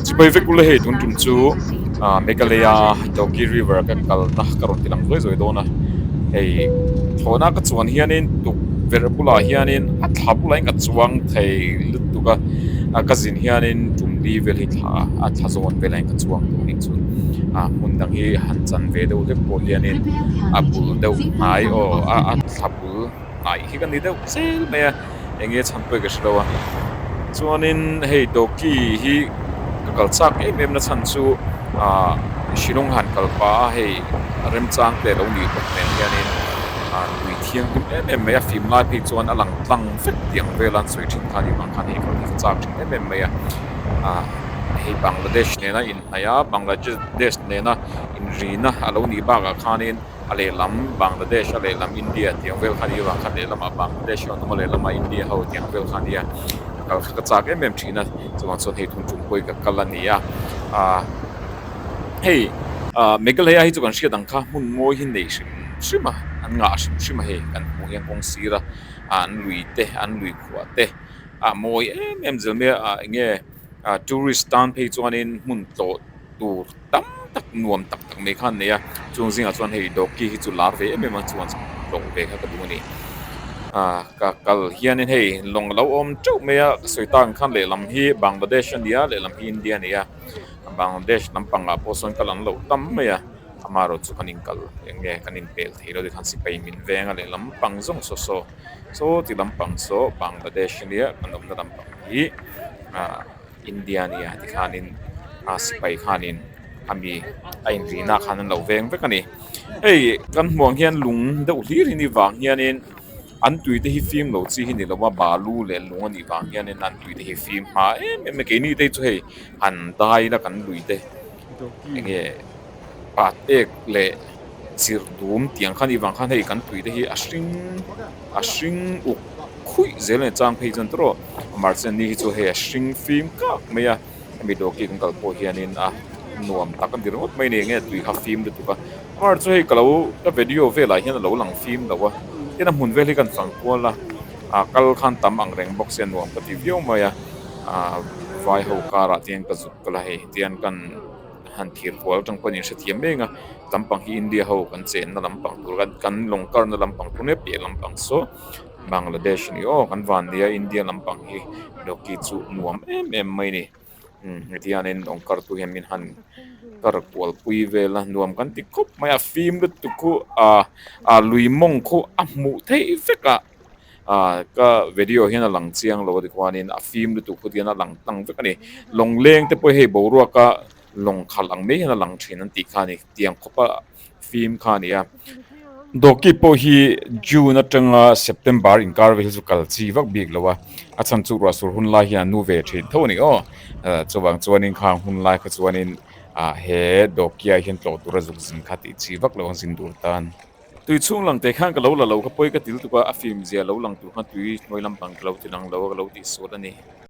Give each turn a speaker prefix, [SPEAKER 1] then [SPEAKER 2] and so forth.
[SPEAKER 1] Chibai vek ula hei tun tum chu ah Meghalaya Dawki river ka kalna ka rawn ti lang zuai zuai dawn a hei thlawhna ka chuan hianin tukverh bulah hianin a thla bulah hian ka chuang thei lutuk a ah ka zin hianin tum li vel hi thla a thla zawn velah hian ka chuang tawh a nih chu ah hmun dang hi han chan ve deuh hlek pawh hianin a bul deuh hnai aw a thla bul. Hnaih hi ka ni deuh zel mai a eng nge chhan pawh ka hre lo a chuanin hei Dawki hi ka kal chak em em na chhan chu ah Shillong han kal pah a hei remchang te alo nih bawk nen hianin ah tui thianghlim em em mai a fim lai phei chuan a lang tlang vek tih ang vela an sawi thin kha a nih vang khan hei kal hi ka chak thin em em mai a ah hei Bangladesh nena inhnaih a Bangladesh nena inrina alo nih bakah khanin. A lehlam Bangladesh a lehlam India tih ang vel kha a ni avang khan lehlamah Bangladesh ho an awm a lehlamah India ho tih ang vel kha a ni a kal kha ka chak em em thin a chuvang chuan hei thun tum pawhin ka kal a ni a ah hei ah Meghalaya hi chu kan hriat ang kha hmun mawi hi nei hrim hrim a an ngah hrim hrim a hei kan hmuh hian kawng sir a an lui te an lui khuah te a mawi em em zel mai a ah eng nge ah tourist tan phei chuanin hmun tlawh tur tam tak nuam tak tak mai kha an nei a chung zingah chuan hei dawki hi chu lar ve em em a chuan tlawh ve kha ka duh a ni ah ka kal hianin hei lawng a lo awm teuh mai a ka sawi tak ang khan lehlam hi Bangladesh a ni a lehlam hi India a ni a Bangladesh lampangah pawh sawn kal an lo tam mai a amaherawh chu kan inkal eng nge kan inpel thei lo tikhan sipai min veng a lehlam pang zawng saw saw saw ti lampang saw Bangladesh a nia kan awmna lampang hi ah. India nia tikhanin a sipai khanin a mi a inrihna khan an lo veng vek a ni hei kan hmuh ang hian lung deuh hlir hi ni vang hianin an tui te hi fim lo chi hi ni lo a balu leh lung a nih vang hianin an tui te hi fim hma em em a keini te hi chu hei han dai ila kan lui te eng nge pat ek leh chirh dum tiang kha nih vang khan hei kan tui te hi a hring a hring uk khuih zel a ni chang phei chuan tawrh merchant ni hi chu hei a hring fim kak mai a hemi dawki kan kal pawh hianin a nuam tak a ni ringawt mai a ni enge tui kha fim lutuk a amah chu hei ka lo ka video velah hian a lo lang fim lo a tin a hmun vel hi kan fang kual a ah kal khan tam ang reng bawk sia nuam ka ti viau mai a ah vai ho karah te hian ka zuk kal a hei tian kan han thir kual atang pawhin inhrethiam mek a lampang hi India ho kan chenna lampang tur kan lawng karna lampang tur nia piah lampang saw Bangladesh a ni aw kan van nia India lampang hi Dawki chu nuam em em mai a ni umm heti hianin lawng kar tu hian min han kar kual pui vel a nuam kan ti khawp mai a fim lutuk khu ah ah lui mawng khu a hmuh theih vek a ah ka video hian a lang chiang lo a tikhuanin a fim lutuk khu tihian a lang tlang vek a ni lawng leng te pawh hei boruaka lawng khalh ang mai hian a lang thin an tih kha a ni tiang khawpa fim kha a ni a Dawki pawh hi June atanga September inkar vel hi chu kal chi vak bik lo a a chhan chu ruah sur hun lai hian a nu ve thin tho a ni aw chuvang chuanin khang hun lai kha chuanin ah he Dawki ah hian tlawh tura zuk zin kha tih chi vak lo ang zin tur tan. Tui chhung lang te khan ka lo la lo ka pawi ka til tuk a a fim zia lo lang tur khan tui hnuai lampang ka lo ti lang lo a ka lo tih sual a ni.